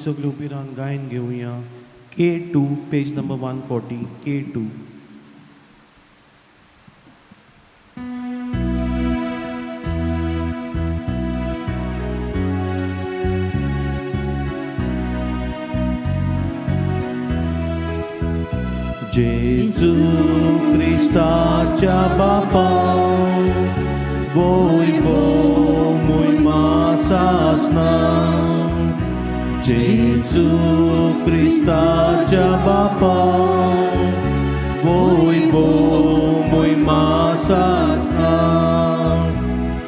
सगळीं उबी रावन गायन घेवया. K2, page number 140, K2. जेजू क्रिस्ताच्या बापा वोय बोमुय मासासना. जेजू क्रिस्ताच्या बापा वोय बोमुय मासासना.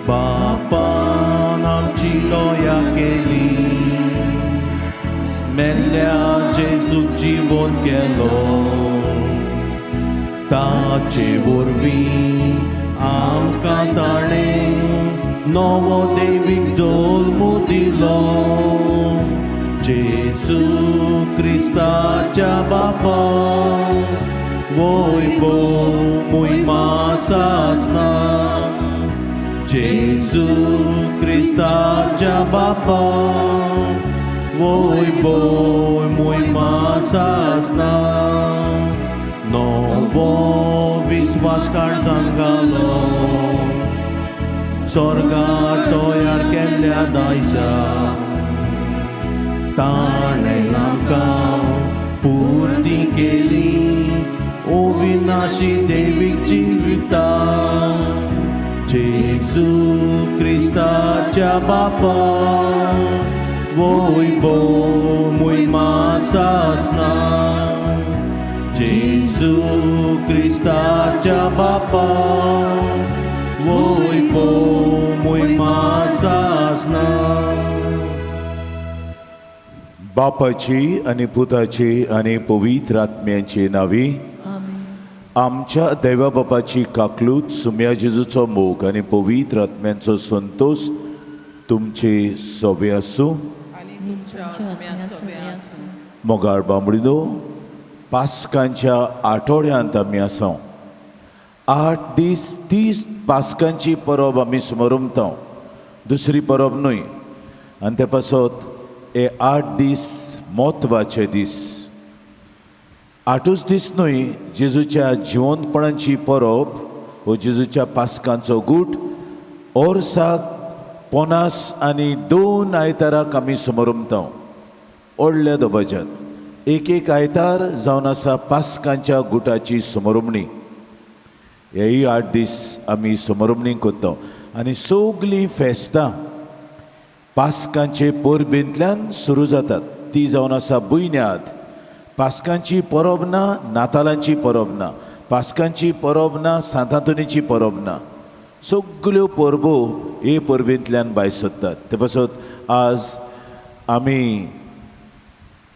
बापान आमची दया केली, मेल्ल्या जेजूक जिवन केलो. ताचे वरवीं आमकां ताणें नवो देवीक जल्म दिलो. जेजू क्रिस्ताच्या बापा वोय बोमुय मासासना. जेजू क्रिस्ताच्या बापा वोय बोमुय मासासना. नवो विस्वास काळजान घालो, स्वर्गार तयार केल्ल्या दायजा. ताणें आमकां पुर्ती केली अविनाशी देवीक जिविता. जेजू क्रिस्ताच्या बापा वोय बोमुय मासासना. जेजू क्रिस्ताच्या बापा वोय बोमुय मासासना. बापाची आनी पुताची आनी पवित्र आत्म्याची नावी. आमच्या देवा बापाची काकलूत, सुम्या जेजूचो मोग आनी पवित्र आत्म्यांचो संतोष तुमचे सोवे आसूं. आनी तुमच्या आत्म्या सोबे आसूं. मोगाळ बांबडिनो, पास्कांच्या आठवड्यांत आमी आसा. 8 दीस 30 पास्कांची परब आमी स्मरमता, दुसरी परब न्हय. आनी ते पासत हे 8 दीस म्हत्वाचे दीस. 8ूच दीस न्हय, जेजूच्या जिवंतपणाची परब हो जेजूच्या पास्कांचो गूट वर्साक 50 आनी 2 आयताराक आमी समरमता. व्हडल्या दबाज्यान एक एक आयतार जावन आसा पास्कांच्या गुटाची समरमणी. हेय 8 दीस आमी समरमणी करता आनी सगलीं फेस्तां पास्कांचे परबेंतल्यान सुरू जातात. ती जावन आसा बुयन्याद. पास्कांची परब ना, नातालांची परब ना, पास्कांची परब ना, सांतांतोनीची परब ना. सगल्यो परबो हे परबेंतल्यान भायर सरतात. ते पासत आज आमी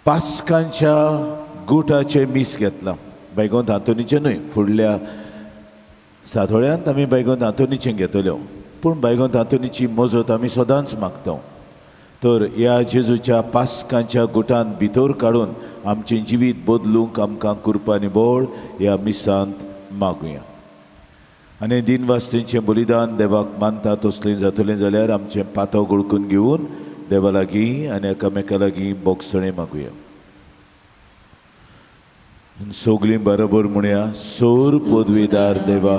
पास्कांच्या गुटाचें मीस घेतलां, बैगोंत आंतोनीचें न्हय. फुडल्या सातोळ्यांत आमी बैगोंत आंतोनीचें घेतल्यो, पूण बैगोंत आंतोनीची मजत आमी सदांच मागता. तर ह्या जेजूच्या पास्कांच्या गुटान भितर काडून आमचें जिवीत बदलूंक आमकां कुरपानी बळ ह्या मिसांत मागुया. आनी दिनवास्तेंचें बलिदान देवाक मानता तसलें जातलें जाल्यार आमचें पातो गुळकून घेवन देवा लागीं आनी एकामेका लागीं बोगसणें मागुया. सगलीं बरोबर म्हणया. सोर पदवीदार देवा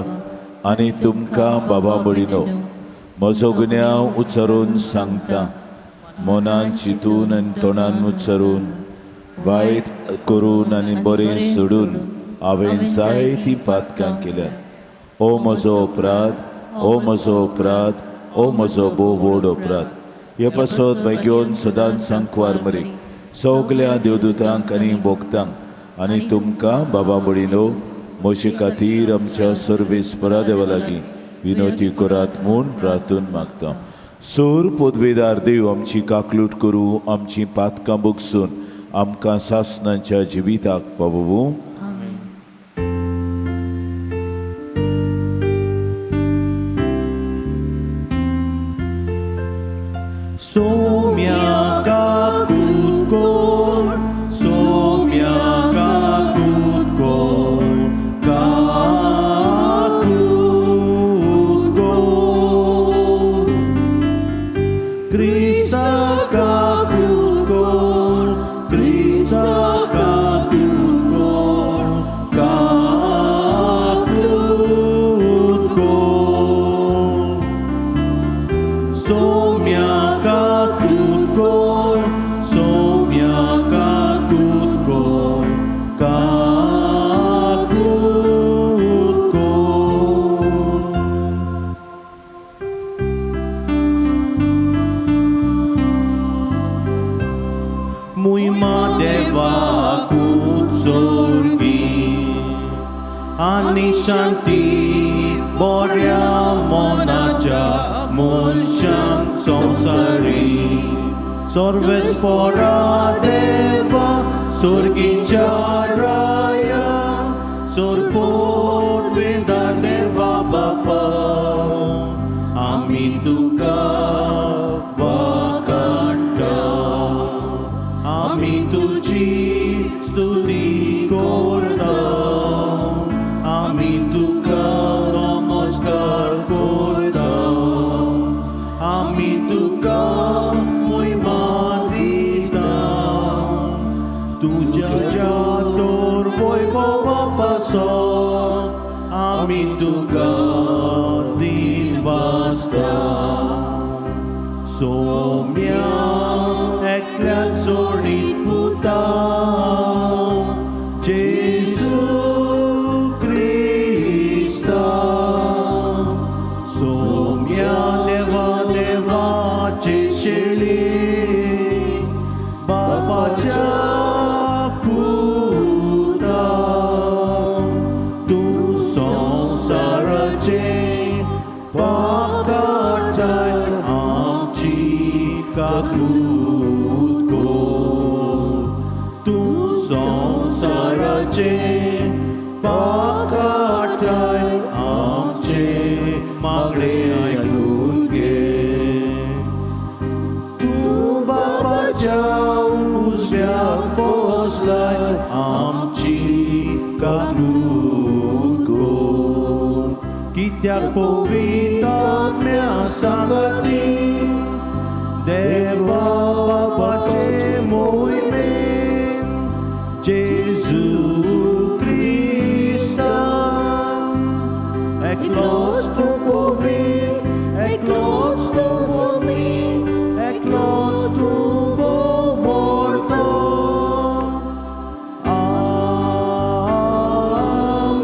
आनी तुमकां बाबा बडिनो, म्हजो गुन्यांव उच्चारून सांगता. मनान चिंतून आनी तोंडान उच्चारून, वायट करून आनी बरें सोडून हांवें जायतीं पातकां केल्यात. ओ म्हजो अपराध, ओ म्हजो अपराध, ओ म्हजो भोव व्हड अपराध. हे पासत बेगीन सदांच सांकवार मरीक सगल्या देवदूतांक आनी भोक्तांक आनी तुमकां बाबा बडिनो म्हजे खातीर आमच्या सर्वेस्परा देवा लागीं विनोती करात म्हूण प्रार्थून मागता. सोर पदवेदार देव आमची काकलूट करूं, आमची पातकां बगसून आमकां सासनाच्या जिविताक पावोवूं. सोम्या काकूत कोण, सोम्या काकूत कोण, काकूत कोण. क्रिस्ता काकूत कोण, मुयमा देवाकूच सोर्गी आनी शांती बऱ्या मनाच्या मनशांक संवसारी. सर्वेस्पोरा देवा, सोर्गीच्या राया, सोरपोवेदार देवा बापा, आमी तुका वाकांटा, आमी तुजी स्तुती करता, आमी तुका नमस्कार करता, आमी तुका मोहिमा दिता. तुज्या तोर वैभवा पासत आमी तुका दिनवासता. सोम्या एकल्या सोडीत पुता जेजू क्रिस्ता, सोम्या देवा देवाचे शेळी, बापाच्या पुता, तूं संवसाराचे पाप काडटाय, आमची काकूत कर. तूं संवसाराचे पाप काडटाय, आमचे मागणे आयकून घे. तूं बापाच्या उजव्याक बसलाय, आमची काकूत कर. कित्याक पवित्र आत्म्या सांगाती देवा बापाचे मोहिमेन जेजू क्रिस्ता, एकलोच तूं पवित्र, एकलोच तूं स्वामी, एकलोच तूं दवरता.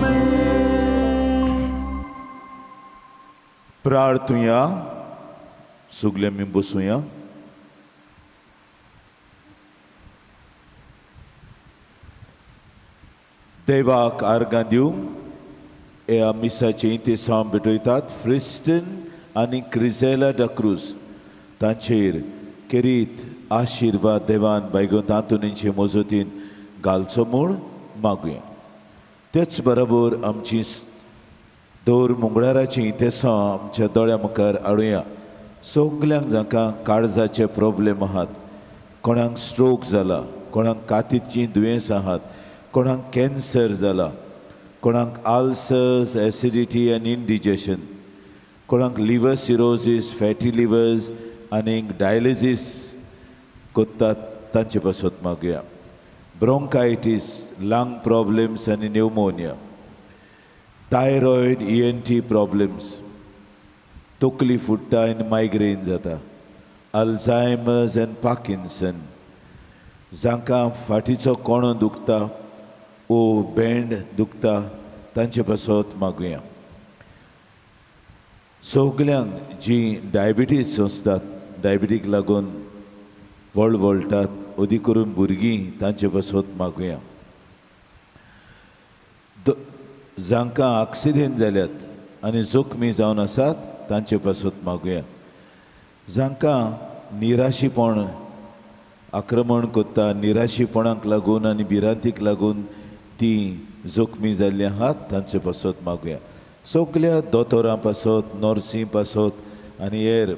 आमेन. प्रार्थुया. सगळे आमी बसुया. देवाक आर्गां दिवंक ह्या मिसाचें इतिसांव भेटयतात फ्रिस्टन आनी क्रिझेला ड क्रूज. तांचेर केरीत आशिर्वाद देवान बायगोन आंतोनीचे मजतीन घालचो म्हूण मागुया. तेच बरोबर आमची दर मंगळाराची इतिसांव आमच्या दोळ्या मुखार हाडुया. सगल्यांक जांकां काळजाचे प्रॉब्लेम आहात, कोणाक स्ट्रोक जाला, कोणाक कातीचीं दुयेंसां आहात, कोणाक कॅन्सर जाला, कोणाक आल्सर्स, एसिडिटी आनी इंडिजेशन, कोणाक लिवर सिरोजीस, फॅटी लिवर्स आनी डायलिसीस कोत्तात, तांचे पासत मागुया. ब्रोंकायटीस, लंग प्रॉब्लेम्स आनी न्युमोनिया, थायरॉयड, ईएनटी प्रॉब्लेम्स, तकली फुट्टा आनी मायग्रेन जाता, अल्झायमर्स आनी पार्किन्सन, जांकां फाटीचो कोणो दुखता ओ बेंड दुखता, तांचे पासत मागुया. सगल्यांक जीं डायबिटीज सोंसतात, डायबिटीक लागून वळवळटात, अदीक करून भुरगीं, तांचे पासत मागुया. जांकां आक्सिडेंट जाल्यात आनी जखमी जावन आसात, तांचे पासत मागुया. जांकां निराशीपण आक्रमण करता, निराशीपणाक लागून आनी भिरांतीक लागून ती जखमी जाल्लीं आहात, तांचे पासत मागुया. सगल्या दोतोरां पासत, नर्सी पासत आनी हेर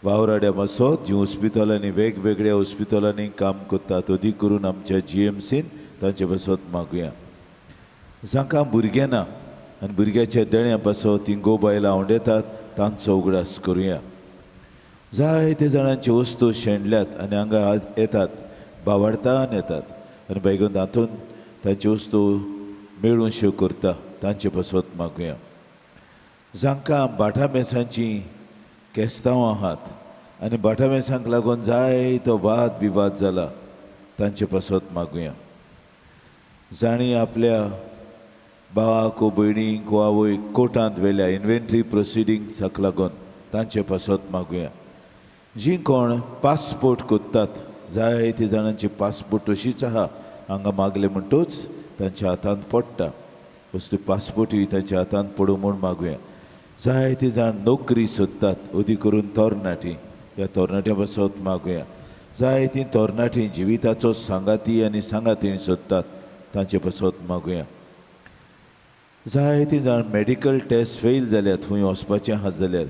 वावराड्या पासत जीं हॉस्पितलांनी, वेगवेगळ्या हॉस्पितलांनी काम करतात, अदीक करून आमच्या जीएमसीन, तांचे पासत मागुया. जांकां भुरगें ना आनी भुरग्याच्या देण्या पासत तीं गो बायलां आंवडेतात, तांचो उगडास करुया. जायते जाणांच्यो वस्तू शेणल्यात आनी हांगा येतात, बावडतान येतात आनी बैगून हातून तांच्यो वस्तू मेळूनश्यो करता, तांचे पासत मागुया. जांकां भाटां बेसांची केस्तांव आहात आनी भाटां बेसांक लागून जायतो वाद विवाद जाला, तांचे पासत मागुया. जांणी आपल्या भावाक वो भयणीक वो आवयक कोर्टांत व्हेल्या इन्व्हेंटरी प्रोसिडींग्साक लागून, तांचे पासत मागुया. जीं कोण पासपोर्ट कोत्तात जायते जाणांची पासपोर्ट तशीच आहा, हांगा मागले म्हणटूच तांच्या हातांत पडटा. असली पासपोर्टूय तांच्या हातांत पडूं म्हूण मागुया. जायते जाण नोकरी सोदतात, अदी करून तरणाटीं, ह्या तरणाट्यां पासत मागुया. जायतीं तरणाटीं जिविताचो सांगाती आनी सांगातीण सोदतात, तांचे पासत मागुया. जायतीं जाण मेडिकल टेस्ट फेल जाल्यात, खंय वचपाचें आहा जाल्यार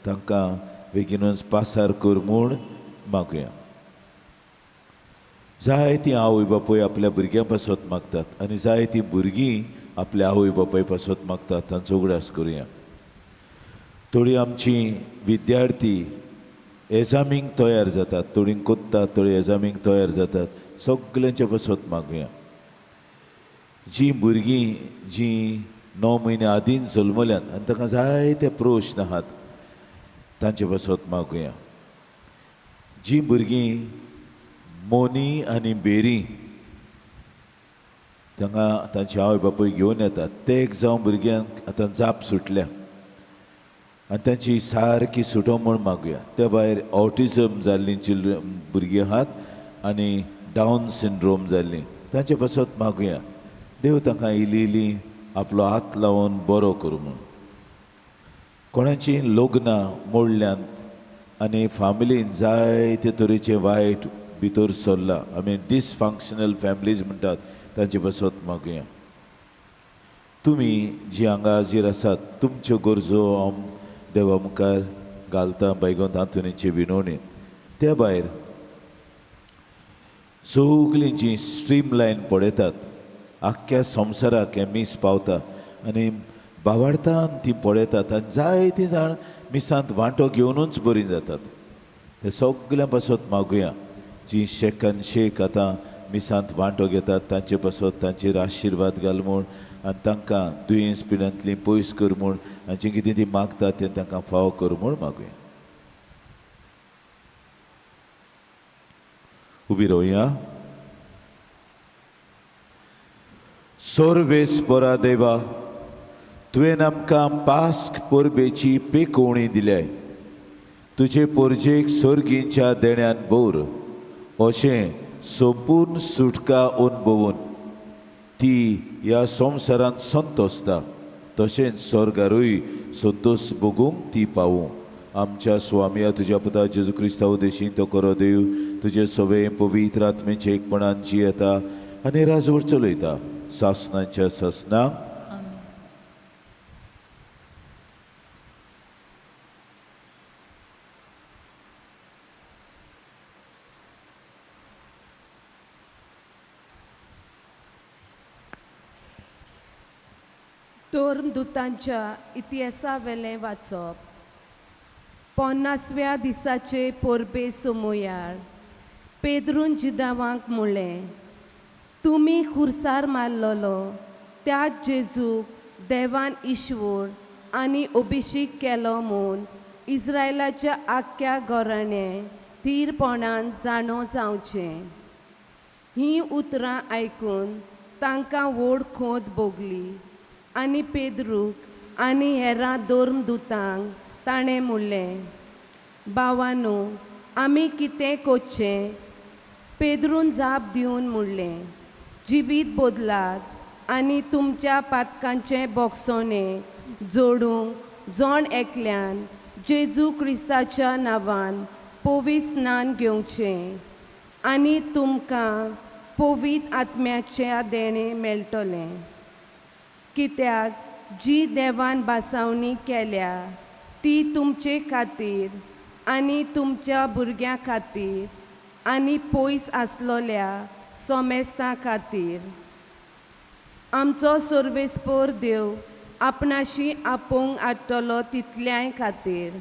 तांकां बेगीनूच पासार कर म्हूण मागुया. जायतीं आवय बापूय आपल्या भुरग्यां पासत मागतात आनी जायतीं भुरगीं आपल्या आवय बापाय पासत मागतात, तांचो उगडास करुया. थोडीं आमचीं विद्यार्थी एजामींक तयार जातात, थोडीं कोत्तात, थोडीं एजामींक तयार जातात, सगल्यांचे पासत मागुया. जीं भुरगीं जीं 9 म्हयने आदींच जल्मल्यांत आनी तांकां जायते प्रश्न आहात, तांचे पासत मागुया. जीं भुरगीं मोनी आनी बेरी तांकां तांचे आवय बापूय घेवन येतात, ते एक जावं भुरग्यांक आतां जाप सुटल्या आनी तांची सारकी सुटो म्हूण मागुया. त्या भायर ऑटिजम जाल्लीं चिल्ड्रन भुरगीं आहात आनी डावन सिंड्रोम जाल्लीं, तांचे पासत मागुया. देव तांकां इल्ली इल्ली आपलो हात लावन बरो करूं म्हूण. कोणाचीं लग्नां मोडल्यांत आनी फामिलीन जायते तरेचें वायट भितर सरलां, आमी डिसफंक्शनल फॅमिलीज म्हणटात, तांचे पासत मागुया. तुमी जी हांगा हाजीर आसात, तुमच्यो गरजो हांव देवा मुखार घालता बायगोंत आंतोनीचे विनवणेन. त्या भायर सगलीं जीं स्ट्रीम लायन पळयतात, आख्ख्या संवसाराक हें मीस पावता आनी बावाडतान ती पळयतात आनी जायतीं जाण मिसांत वांटो घेवनूच बरीं जातात. ते सगल्यां पासत मागुया. जीं शेकान शेक आतां मिसांत वांटो घेतात तांचे पासत तांचेर आशिर्वाद घाल म्हूण आनी तांकां दुयेंस पिड्यांतलीं पयस कर म्हूण आनी जें कितें ती मागतात तें तांकां फावो कर म्हूण मागुया. उबी रावया. सर्वेस्परा देवा, तुवें आमकां पास्क परबेची पेकोवणी दिल्याय, तुजे पोरजेक सोर्गींच्या देण्यान भर अशें संपूर्ण सुटका अनुभवून ती ह्या संवसारांत संतोसता, तशेंच स्वर्गारूय संतोस भोगूंक ती पावूं. आमच्या स्वामया तुज्या पुता जेजू क्रिस्ता उदेशीं तो करो देव तुजे सवे पवित्र आत्मेचे एकपणान जियेता आनी राजवट चलयता सासनाच्या सासनाक. धर्मदुतांच्या इतिहासावेलें वाचप. 50व्या दिसाचे परबे सोमयार पेद्रून जिदावांक म्हणलें, तुमी खुर्सार मारलेलो त्याच जेजूक देवान ईश्वर आनी अभिषेक केलो म्हूण इस्रायलाच्या आख्ख्या घराणें थीरपणान जाणो जावचें. हीं उतरां आयकून तांकां व्हड खोंत भोगली आनी पेद्रूक आनी हेरां धर्मदुतांक ताणें म्हणलें, भावानू आमी कितें करचें? पेद्रून जाप दिवन म्हणलें, जिवीत बदलात आनी तुमच्या पातकांचें बोगसणें जोडूंक जण एकल्यान जेजू क्रिस्ताच्या नांवान पवित्र स्नान घेवचें आनी तुमकां पवित्र आत्म्याचें देणें मेळटलें. कित्याक जी देवान भासावणी केल्या ती तुमचे खातीर आनी तुमच्या भुरग्यां खातीर आनी पयस आसलोल्या सोमेस्तां खातीर. आमचो सर्वेस्पोर देव आपणाशी आपोवंक हाडटलो तितल्याय खातीर.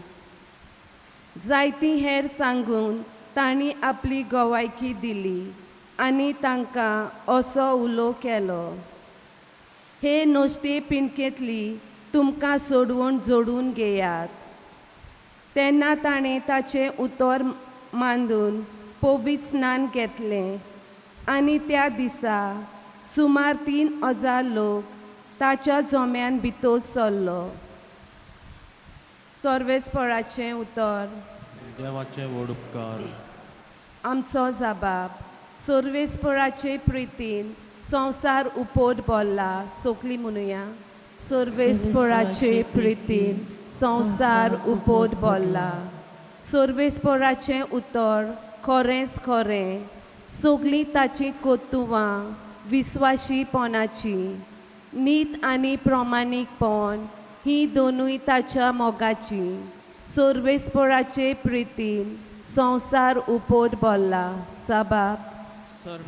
जायतीं हेर सांगून तांणी आपली गवायकी दिली आनी तांकां असो उलो केलो, हे नश्टे पिंडकेंतली तुमकां सोडवण जोडून घेयात. तेन्ना ताणें ताचें उतर मांदून पवित्र स्नान घेतलें आनी त्या दिसा सुमार 3000 लोक ताच्या जोम्यान भितर सरलो. सर्वेस्पराचें उतर. देवाचे व्हड उपकार. आमचो जबाब सर्वेस्पराचे प्रितीन संवसार उपोट भरला सोकली म्हणुया. सर्वेस्पराचे प्रितीन संवसार उपोट भरला. सर्वेस्पराचें उतर खरेंच खरें, सगळीं ताचीं कोतुवां विस्वाशीपणाचीं. नीत आनी प्रमाणीकपण ही दोनूय ताच्या मोगाचीं. सर्वेस्पराचे प्रितीन संवसार उपोट भरला. साबाब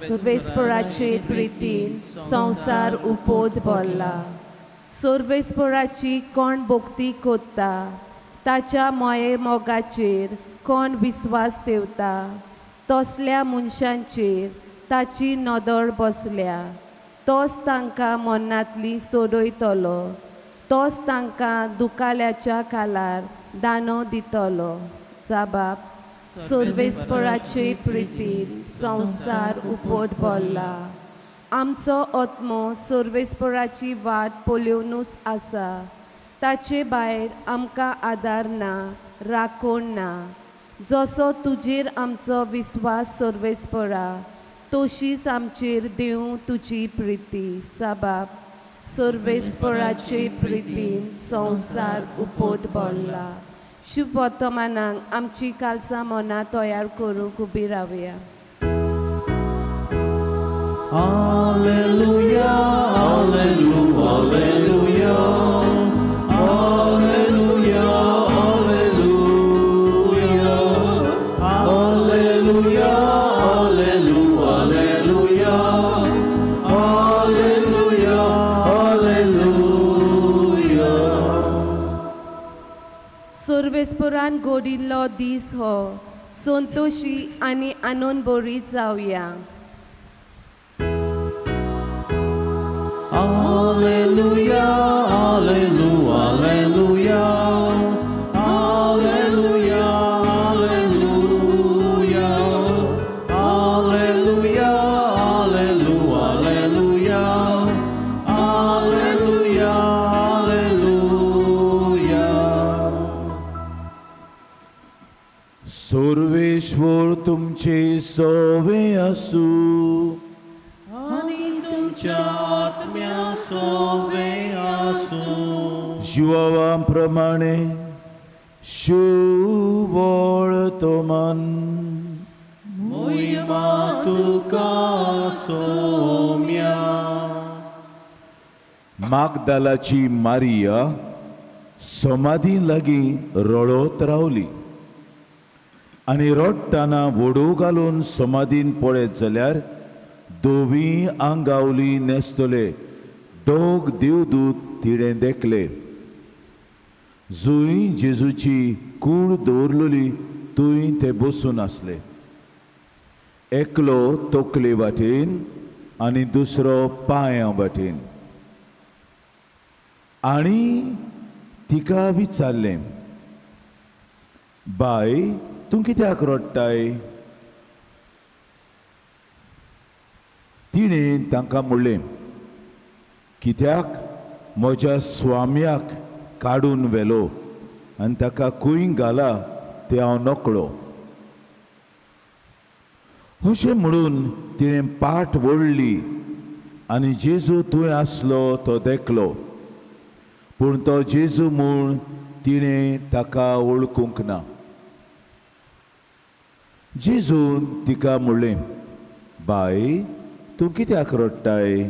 सर्वेस्पराचे प्रितीन संवसार उपोट भरला. सर्वेस्पराची कोण भक्ती कोत्ता, ताच्या मोये मोगाचेर कोण विस्वास ठेवता, तसल्या मनशांचेर ताची नदर बसल्या. तोच तांकां मनांतली सोडयतलो, तोच तांकां दुकाल्याच्या कालार दानो दितलो. जाबाब सर्वेस्पराचे प्रितीन संवसार उपोट भरला. आमचो आत्मो सर्वेस्पराची वाट पळोवनूच आसा. ताचे भायर आमकां आदार ना, राखण ना. जसो तुजेर आमचो विस्वास सर्वेस्परा, तशीच आमचेर दिवं तुजी प्रिती. साबाब सर्वेस्पराचे प्रितीन संवसार उपोट भरला. शुभ वर्तमानाक आमची कालसां मनां तयार करूंक उबी रावया. Alleluia, Alleluia, Alleluia, Alleluia, Alleluia, Alleluia, Alleluia, Alleluia, Alleluia. सर्वेस्परान गोडिल्लो दीस हो, संतोशी आनी आनंद बरी जावया. Alleluia, Alleluia, Alleluia, Alleluia, Alleluia, Alleluia, Alleluia, Alleluia, Alleluia. Sarveshwar तुमचे सोवे आसू. आनी तुमच्या आत्म्या सोवे आसूं. जिवावा प्रमाणे शुवळ तोमन. मोहिमा तुका सोम्या. मागदालाची मारिया समाधी लागीं रडत रावली आनी रडटाना वडो घालून समाधीन पळयत जाल्यार धवी आंगावली न्हेसतले दोग देवदूत तिणें देखले. जुंय जेजूची कूड दवरलेली थंय ते बसून आसले. एकलो तकले वाटेन आनी दुसरो पांयां वाटेन. आनी तिका विचारलें, बाय तूं कित्याक रडटाय? तिणें तांकां म्हणलें, कित्याक म्हज्या स्वाम्याक काडून व्हेलो आनी ताका खंय घाला तें हांव नकळो. अशें म्हणून तिणें पाट वळ्ळी आनी जेजू थंय आसलो तो देखलो, पूण तो जेजू म्हूण तिणें ताका वळखूंक ना. जेजून तिका म्हणलें, बाय तूं कित्याक रडटाय?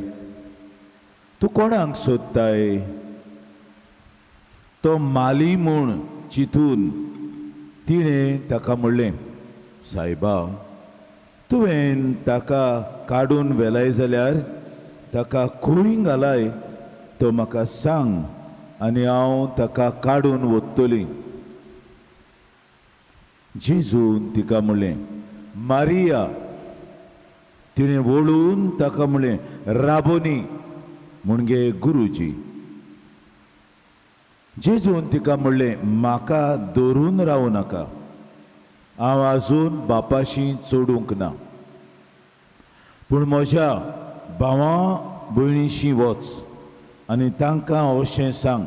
तूं कोणाक सोदताय? तो माली म्हूण चिंतून तिणें ताका म्हणलें, सायबा तुवें ताका काडून व्हेलाय जाल्यार ताका खंय घालाय तो म्हाका सांग आनी हांव ताका काडून वतली. जेजून तिका म्हणलें, मारिया. तिणें वळून ताका म्हणलें, राबोनी, म्हणजे गुरुजी. जेजून तिका म्हणलें, म्हाका धरून रावूं नाका, हांव आजून बापाशी चडूंक ना, पूण म्हज्या भावा भयणीशी वच आनी तांकां अशें सांग,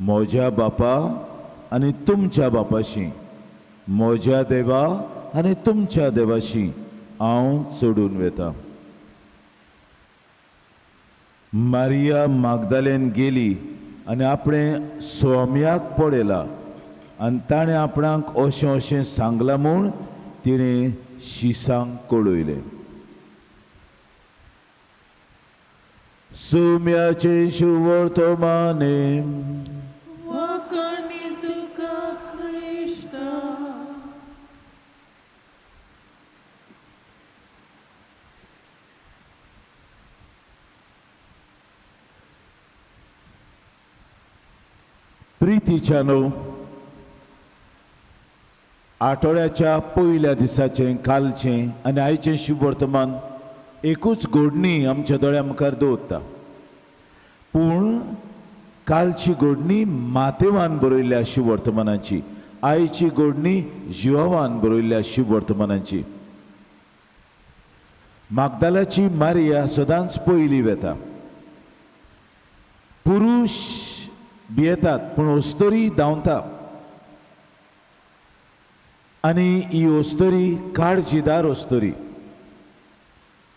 म्हज्या बापा आनी तुमच्या बापाशी, म्हज्या देवा आनी तुमच्या देवाशी हांव चडून वेता. मारिया मागदालेन गेली आनी आपणें सोम्याक पळयला आनी ताणें आपणाक अशें अशें सांगलां म्हूण तिणें शिसांक कळयलें. सोम्याचें शुवर्तमाने. वाखाणी तुका क्रिस्ता. प्रितीच्या न्हू आठवड्याच्या पयल्या दिसाचें कालचें आनी आयचें शुभवर्तमान एकूच घडणी आमच्या दोळ्या मुखार दवरता. पूण कालची घडणी मातेवान बरयल्ल्या शुभवर्तमानाची, आयची घडणी जिवावान बरयल्ल्या शुभवर्तमानाची. मागदालाची मारिया सदांच पयली वेता. पुरुश भियेतात पूण अस्तोरी धांवता आनी ही अस्तोरी काळजीदार अस्तोरी.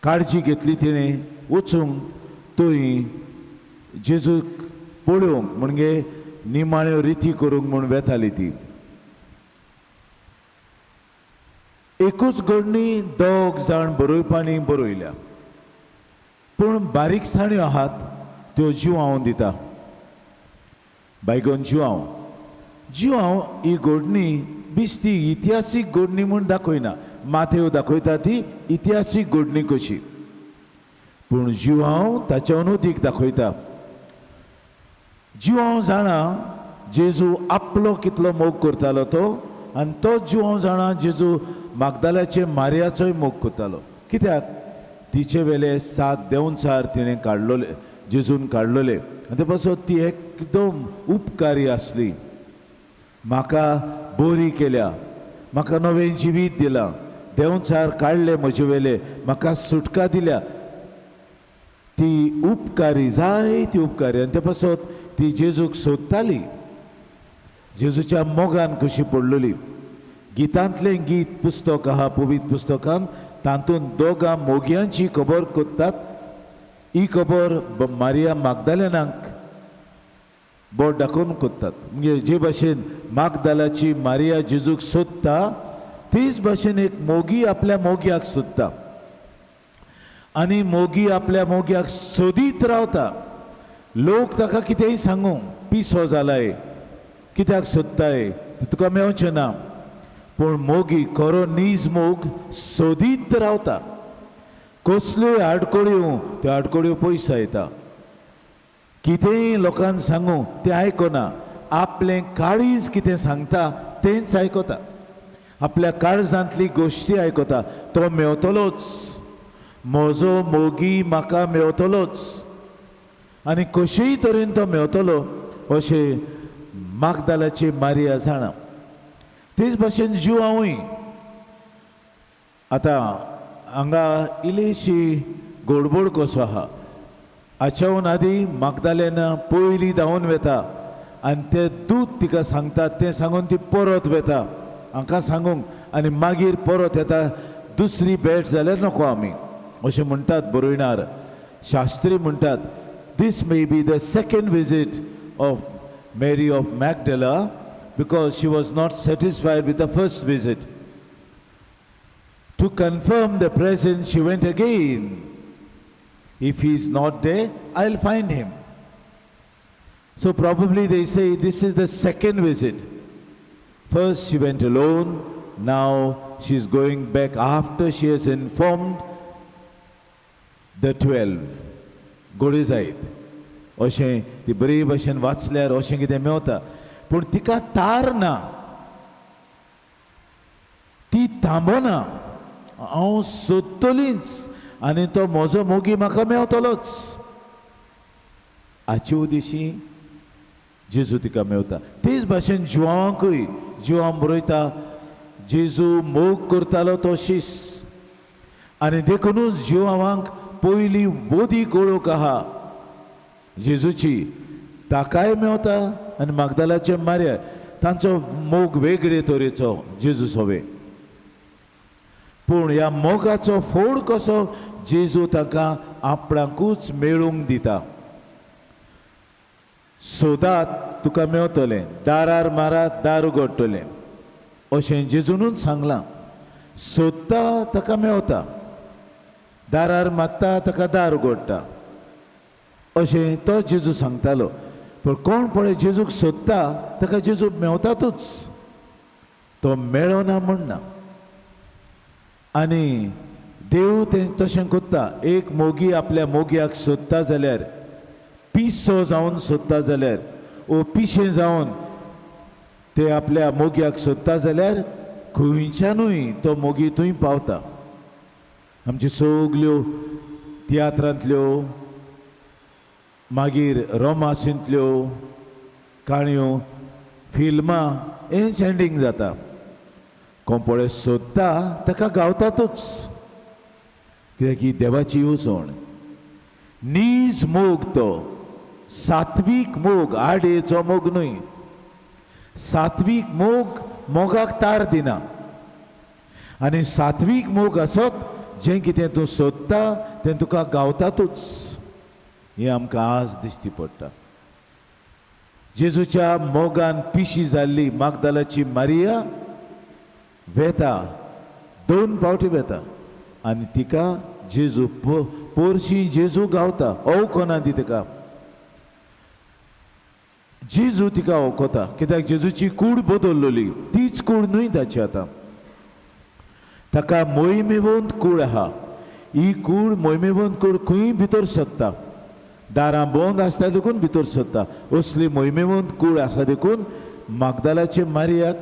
काळजी घेतली तिणें वचूंक थंय जेजूक पळोवंक, म्हणजे निमाण्यो रिती करूंक म्हूण वेताली ती. एकूच घडणी दोग जाण बरोवपांनी बरयल्या, पूण बारीकसाण्यो आहात त्यो जिवांव दिता. बायगोन जिवांव जिवांव ही घडणी बिस्ती इतिहासीक घडणी म्हूण दाखयना. माथेव दाखयता ती इतिहासीक घडणी कशी, पूण जिवांव ताच्या अदीक दाखयता. जिवांव जाणा जेजू आपलो कितलो मोग करतालो तो, आनी तो जिवांव जाणा जेजू मागदाल्याचे मार्याचोय मोग करतालो. कित्याक तिचे वेले सात देंवचार तिणें काडलोले, जेजून काडलोले, आनी ते पासत ती एकदम उपकारी आसली. म्हाका बरी केल्या, म्हाका नवें जिवीत दिलां, देंवचार काडले म्हजे वेले, म्हाका सुटका दिल्या. ती उपकारी, जायती उपकारी. आनी ते पासत ती जेजूक सोदताली, जेजूच्या मोगान कशी पडलेली. गितांतलें गीत पुस्तक आहा पवित्र पुस्तकान, तातूंत दोगां मोगयांची खबर करतात. ही खबर मारिया मागदालेनाक बोट दाखोवन करतात. म्हणजे जे भाशेन मागदालाची मारिया जेजूक सोदता, तेच भाशेन एक मोगी आपल्या मोग्याक सोदता आनी मोगी आपल्या मोग्याक सोदीत रावता. लोक ताका कितेंय सांगू, पिसो जालाय, कित्याक सोदताय, तुका मेवचें ना, पूण मोगी खरो नीज मोग सोदीत रावता. कसल्योय आडकोळ्यो, त्यो आडकोळ्यो पयस येता. कितेंय लोकांक सांगू तें आयकना, आपलें काळीज कितें सांगता तेंच आयकता, आपल्या काळजांतली गोश्टी आयकता. तो मेवतलोच, म्हजो मोगी म्हाका मेवतलोच आनी कशेय तरेन तो मेवतलो अशें मागदालाची मारिया जाणा. तेच भाशेन जिवांवूय आतां हांगा इल्लीशी गडबड कसो आहा. हाच्याहून आदी मागदालेन पयलीं धांवून वेता आनी ते दूत तिका सांगतात तें सांगून ती परत वेता हांकां सांगूंक, आनी मागीर परत येता. दुसरी भेट जाल्यार नको आमी, अशें म्हणटात बरोयणार शास्त्री म्हणटात. This may be the second visit of Mary of Magdala because she was not satisfied with the first visit. To confirm the presence, she went again. If he is not there, I'll find him. So probably they say this is the second visit. First she went alone, now she's going back after she has informed the 12. घोडे जायत अशें ती बरी भशेन वाचल्यार अशें कितें मेवता, पूण तिका तार ना, ती थांबना. हांव सोदतलींच आनी तो म्हजो मोगी म्हाका मेवतलोच. हाचे उदेशी जेजू तिका मेवता. तेच भाशेन जिवांकूय जिवां बरयता, जेजू मोग करतालो तो शीस, आनी देखुनूच जिवांक पयली बोदी गोळोक आहा जेजूची, ताकाय मेवता आनी मागदालाचे मार्या. तांचो मोग वेगळे तरेचो जेजू सोवे. पूण ह्या मोगाचो फोड कसो जेजू तांकां आपणाकूच मेळूंक दिता. सोदात तुका मेवतलें, दारार मारात दार उगडटलें अशें जेजूनूच सांगलां. सोदता ताका मेवता, दारार मारता ताका दार उगडटा अशें तो जेजू सांगतालो. पूण कोण पळय जेजूक सोदता ताका जेजू मेवतातूच, तो मेळना म्हण ना. आनी देव तें तशें करता. एक मोगी आपल्या मोगयाक सोदता जाल्यार, पिसो जावन सोदता जाल्यार ओ पिशें जावन ते आपल्या मोगयाक सोदता जाल्यार खंयच्यानूय तो मोगी थंय पावता. आमच्यो सगल्यो तियात्रांतल्यो, मागीर रोमासींतल्यो काणयो, फिल्मां हेंच एंडींग जाता. कोण पळय सोदता ताका गावतातूच, कित्याक ही देवाची येवजण. नीज मोग तो सात्वीक मोग, आडेचो मोग न्हय. सात्वीक मोग मोगाक तार दिना आनी सात्वीक मोग आसत जें कितें तूं सोदता तें तुका गावतातूच. हें आमकां आज दिश्टी पडटा. जेजूच्या मोगान पिशी जाल्ली मागदालाची मारिया वेता, दोन फावटी वेता आनी तिका जेजू पोरशी जेजू गावता. ओवकोना ती तिका, जेजू तिका ओवकोता कित्याक जेजूची कूड बदललोली, तीच कूड न्हय ताची. आतां ताका मोहिमेवंत कूड आहा. ही कूड मोहिमेवंत कूड खंय भितर सोदता, दारां बंद आसता देखून भितर सोदता. असली मोहिमेवंत कूड आसा देखून मागदालाचे मारियाक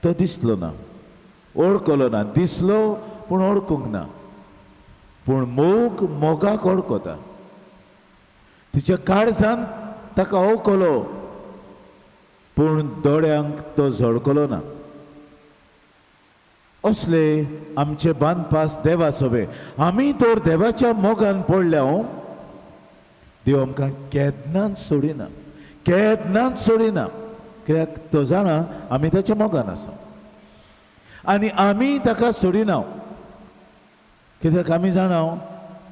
तो दिसलो ना, ओळखलो ना. दिसलो पूण ओळखूंक ना. पूण मोग मोगाक ओळखता. तिच्या काळजान ताका ओळखलो पूण दोळ्यांक तो झळकलो ना. असले आमचे बांदपास देवा सोबे. आमी तर देवाच्या मोगान पडल्या. देव आमकां केन्नाच सोडिना, केन्नाच सोडिना. कित्याक तो जाणा आमी ताच्या मोगान आसा आनी आमी ताका सोडिना. कित्याक आमी जाणा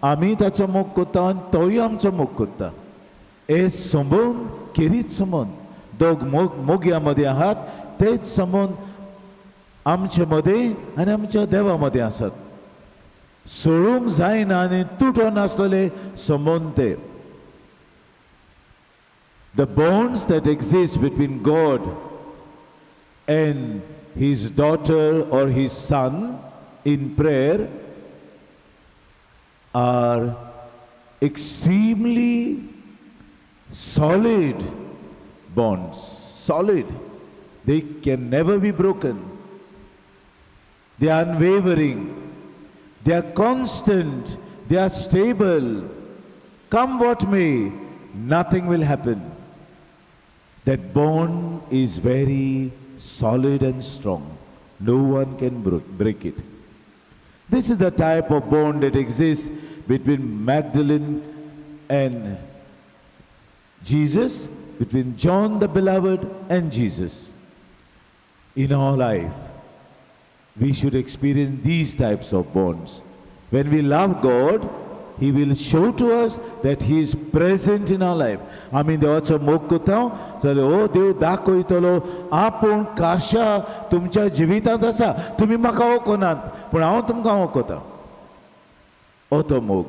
आमी ताचो मोग करता आनी तोय आमचो मोग करता. हे संबंद खेरीत संबंद. दोग मोग मोगया मदीं आहात तेच संबंद आमचे मदें आनी आमच्या देवा मदें आसात. सोडूंक जायना आनी तुटोन आसलेले संबंद ते. The bonds that exist between God and his daughter or his son in prayer are extremely solid bonds. Solid. They can never be broken. They are unwavering. They are constant. They are stable. Come what may, nothing will happen. That bond is very solid and strong. No one can break it. This is the type of bond that exists between Magdalene and Jesus, between John the Beloved and Jesus. In our life, we should experience these types of bonds. When we love God, He will show to us that He is present in our life. आमी देवाचो मोग करता जाल्यार ओ देव दाखयतलो आपूण काशा तुमच्या जिवितांत आसा. तुमी म्हाका वळखनात पूण हांव तुमकां वळखता. हो तो मोग,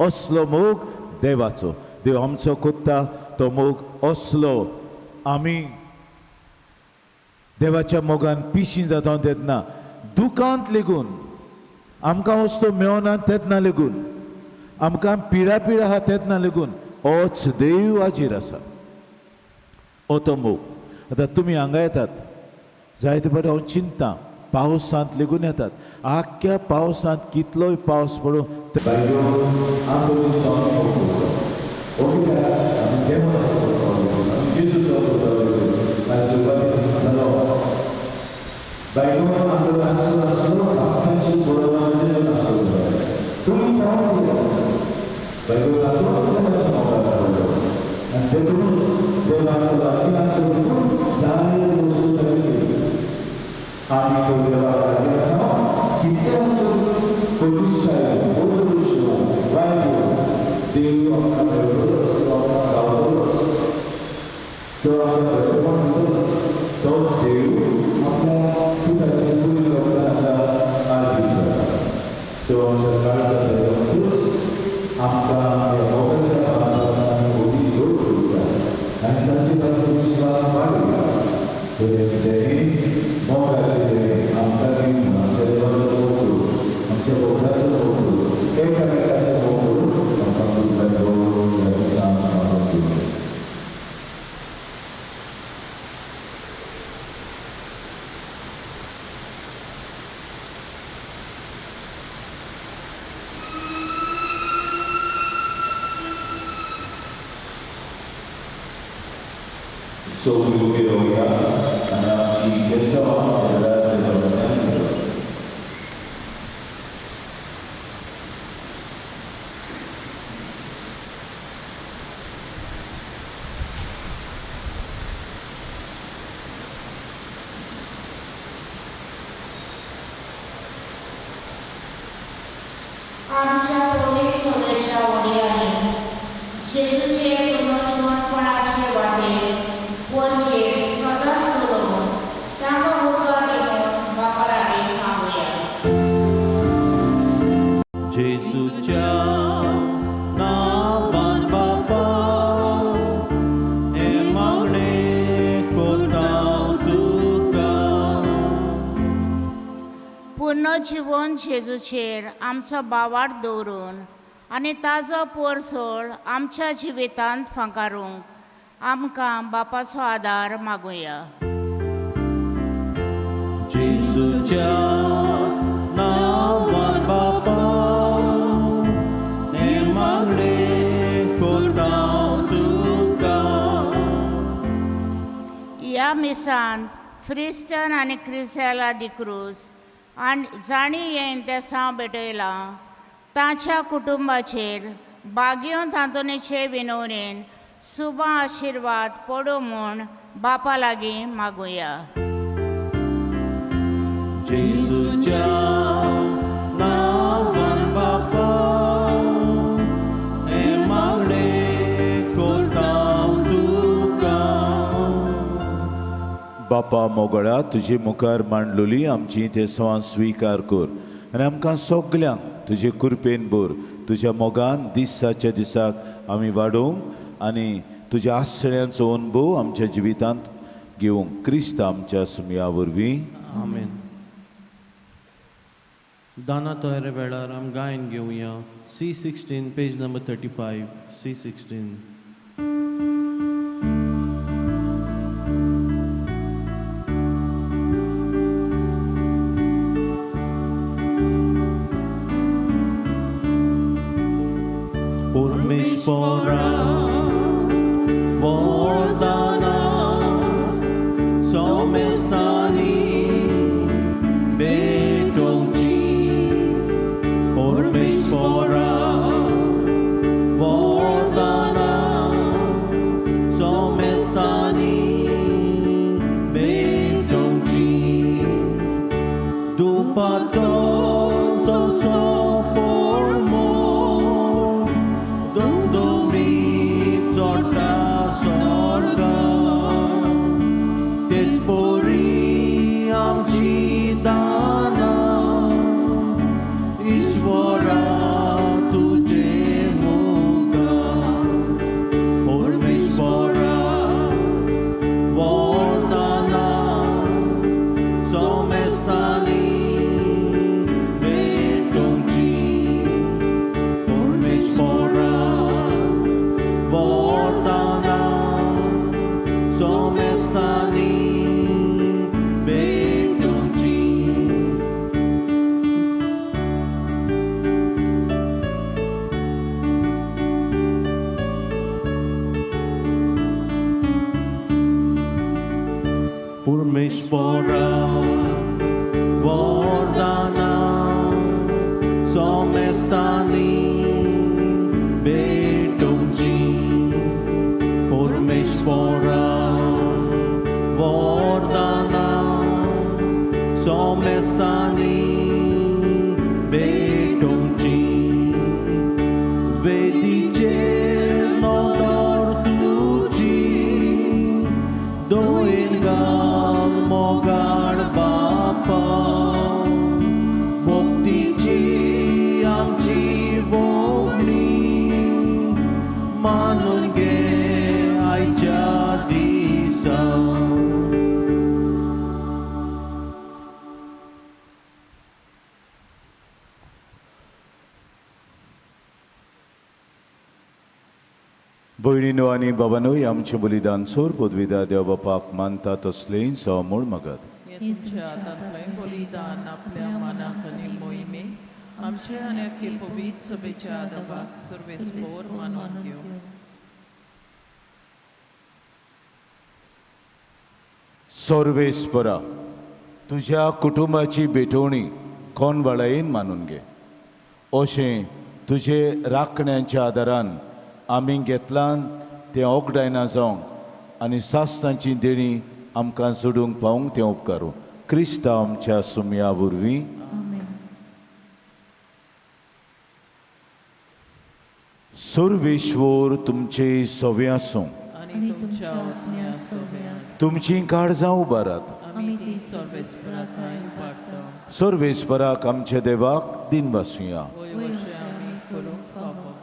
असलो मोग देवाचो. देव आमचो करता तो मोग असलो. आमी देवाच्या मोगान पिशीं जाता तेन्ना, दुकांत लेगून आमकां वस्तू मेळना तेन्ना लेगून, आमकां पिडा पिडा आहा तेन्ना लेगून होच देव हाजीर आसा. हो तो मोग. आतां तुमी हांगा येतात जायते फावटी हांव चिंता, पावसांत लेगून येतात. आख्ख्या पावसांत कितलोय पावस पडूं, बायलो आंतोनीचो आमी मोग करता. हो कित्याक आमी देवाचो मोग, आमी जेजूचो मोग करता. आयज सुरवातीक सांगतालो बायलो, आंतोन आसचो नासलो, आसताची बरोबर जेजू नासलो. तुमी पावून दियात. बायलो आंतोन देवाच्या मोगान पडलो आनी देखूनच देवाक लागीं आसलो देखून जायते वस्तू ताणें केली. आमी तो देवाक लागीं आसा कितल्या आमकां मेळटलोच, तो आमकां गावतलोच, तो आमकां बरेपण दितलोच. तोच देव आपल्या पुताचे पुरी रगतान आतां आर्जीत जाता. तो आमच्या काळजांत आयलो आमकां ह्या मोगाच्या पानान ओगी घट उरता आनी ताचेर आमचो विस्वास वाडयता. बरेंच देणे मोगाचे देणे आमकां दिवन आमच्या देवाचो मोग करूं, आमच्या भोगताचो मोग करूं, एकामेकाचो मोग करूं आमकां कृपा ह्या दिसांक आमकां दिवचें. सगळीं उबी रावया आनी आमची बेसांवां ह्या वेळार देवा म्हऱ्यांत दवरया. आमच्या पवित्र सोदाच्या वडिलांनी जेजूचे पुनर्जिवंतपणाचे वाटेर वरचे सदांच चलोवन तांकां उपकार दिवन बापा लागीं मागुया. जेजूच्या नांवान बापा हें मागणें कोता तुका. पुनर्जिवन जेजूचेर आमचो बावार दवरून आनी ताजो पोरसोळ आमच्या जिवितांत फांकारूंक आमकां बापाचो आदार मागुया. जेजूच्या नांवान बापा हें मागणें कोता तुका. ह्या मिसांत फ्रिस्टन आनी क्रिसेला दिक्रूज आनी जांणी हें देसांव भेटयलां तांच्या कुटुंबाचेर बागयोन तांतोनीचे विनवणेन सुबा आशिर्वाद पडूं म्हूण बापा लागीं मागुया. जेजूच्या नांवान बापा हें मागणें कोता तुका. बापा मोगळा, तुजे मुखार मांडलोली आमची तेसवां स्विकार कर आनी आमकां सगल्यांक तुजे कृपेन भर. तुज्या मोगान दिसाच्या दिसाक आमी वाडोवंक आनी तुज्या आसळ्यांचो अनुभव आमच्या जिवितांत घेवंक क्रिस्त आमच्या सुमया वरवीं. आमेन. दाना तयारे वेळार आम गायन घेवया. C16 page number 35. C16. परमेश्वरा वरदाना सोमेसानी भेटोवची. परमेश्वरा वरदाना सोमेसानी भेटोवची. दुपाचो सोसो पोरमोर दुमदुमी चडटा स्वर्गा. तेच परी आमची दानां ईश्वरा तुजे मुखार. परमेश्वरा वरदाना सोमेस्तानी भेटोवची. परमेश्वरा वरदाना सोमेस्तानी भेटोवची. परमेश्वरा वरदाना सोमेस्तानी भेटोवची. परमेश्वरा वरदाना सोमेस्तानी भेटोवची. वेदीचेर मानून घे आयच्या दिसा. भयणीनो आनी बाबानूय आमचें बलिदान सोर पदवीदार देव बापाक मानता तसलें सवमूळ मगत. हें तुमच्या हातांतलें बलिदान आपल्या मनाक आनी मोहिमेक आमचे आनी अख्खे पवित्र सभेच्या आदबाक सर्वेस्पोर मानून घेवं. सर्वेस्परा तुज्या कुटुंबाची भेटवणी कोण वळायेन मानून घे, अशें तुजे राखण्यांच्या आदारान आमी घेतलां तें ओगडायना जावंक आनी सासणाची देणी आमकां जोडूंक पावूंक तें उपकारूं क्रिस्तांव आमच्या सुमया वरवीं. सर्वेश्वर तुमचे सवे आसूं आनी तुमच्या आत्म्या सोबे आसूं. तुमचीं काळजां उबारात. आमी ती सर्वेस्परा उबारता. सर्वेस्पराक आमच्या देवाक दिन वासुया. वय अशें आमी करूंक फावो.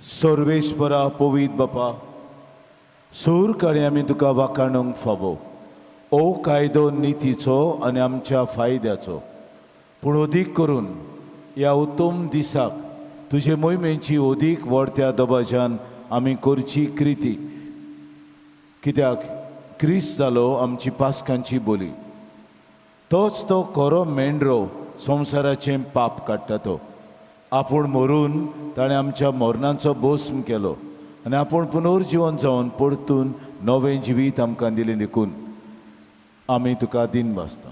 सर्वेस्परा पवीत बापा, सूर काणी आमी तुका वाखाणूंक फावो ओ कायदो नितीचो आनी आमच्या फायद्याचो, पूण अदीक करून ह्या उत्तम दिसाक तुजे मोहिमेची अदीक व्हडत्या दबाज्यान आमी करची कृती, कित्याक क्रिस्त जालो आमची पास्कांची बोली, तोच तो खरो मेंढरो संवसाराचें पाप काडटा तो. आपूण मरून ताणें आमच्या मरणाचो भस्म केलो आनी आपूण पुनर्जिवन जावन परतून नवें जिवीत आमकां दिलें, देखून आमी तुका दिन वाचता.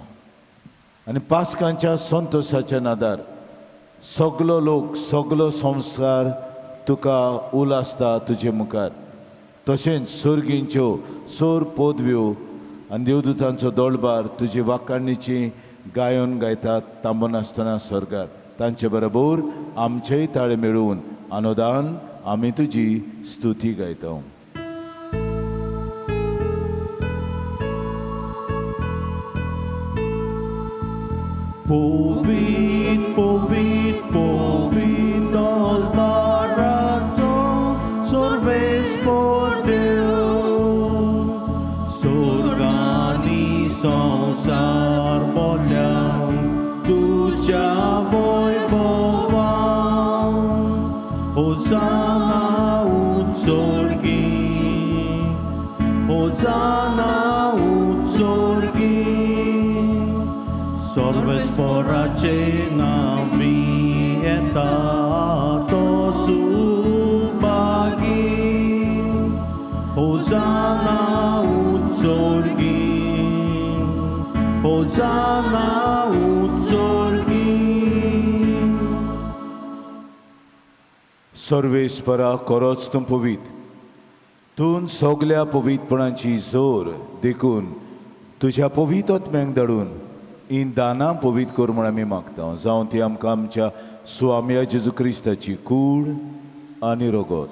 आनी पास्कांच्या संतोशाच्या नादार सगलो लोक सगलो संस्कार तुका उलासता तुजे मुखार, तशेंच सर्गींच्यो सोर पदव्यो आनी देवदूतांचो दोळबार तुजी वाखाणीची गायन गायतात थांबनासतना स्वर्गार. तांचे बरोबर आमचेय ताळे मेळून अनुदान आमी तुजी स्तुती गायता. पवीत पवीत पवीत दलबाराचो सर्वेस्पर देव, स्वर्गानी संवसार बोल्या तुज्या वैभवान. होसाना उत्सर्गी, होसाना उत्सर्गी, सर्वेस्पराचे नांवी येता तो सुभागी. होसाना उत्सर्गी, होसाना उत्सर्गी. सर्वेस्परा खरोच तूं पवीत, तूं सगल्या पवीतपणाची जोर, देखून तुज्या पवीत आत्म्याक धाडून हीं दानां पवीत कर म्हूण आमी मागता, जावं ती आमकां आमच्या स्वाम्या जेजू क्रिस्ताची कूड आनी रगत.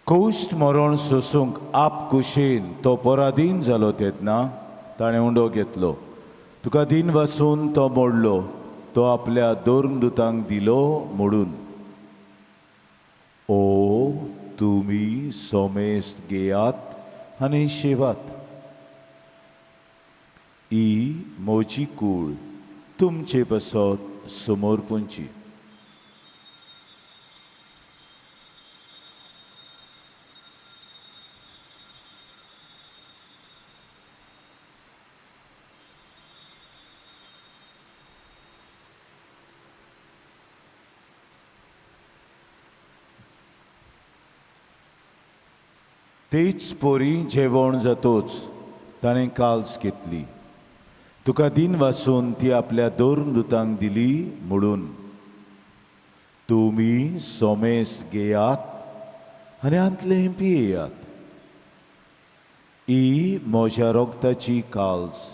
कौश्ट मरण सोसूंक आप कुशेन तो पराधीन जालो तेन्ना ताणें उंडो घेतलो, तुका दिन वासून तो मोडलो, तो आपल्या धर्मदूतांक दिलो मोडून. ओ तुमी सोमेस्त घेयात आनी शेवात, ही म्हजी कूड तुमचे पासत समर्पणची. तेच पोरी जेवण जातोच ताणें काल्स घेतली, तुका दिन वासून ती आपल्या धर्मदूतांक दिली म्हणून. तुमी सोमेस घेयात आनी आंतलें पियेयात, ही म्हज्या रोगताची काल्स,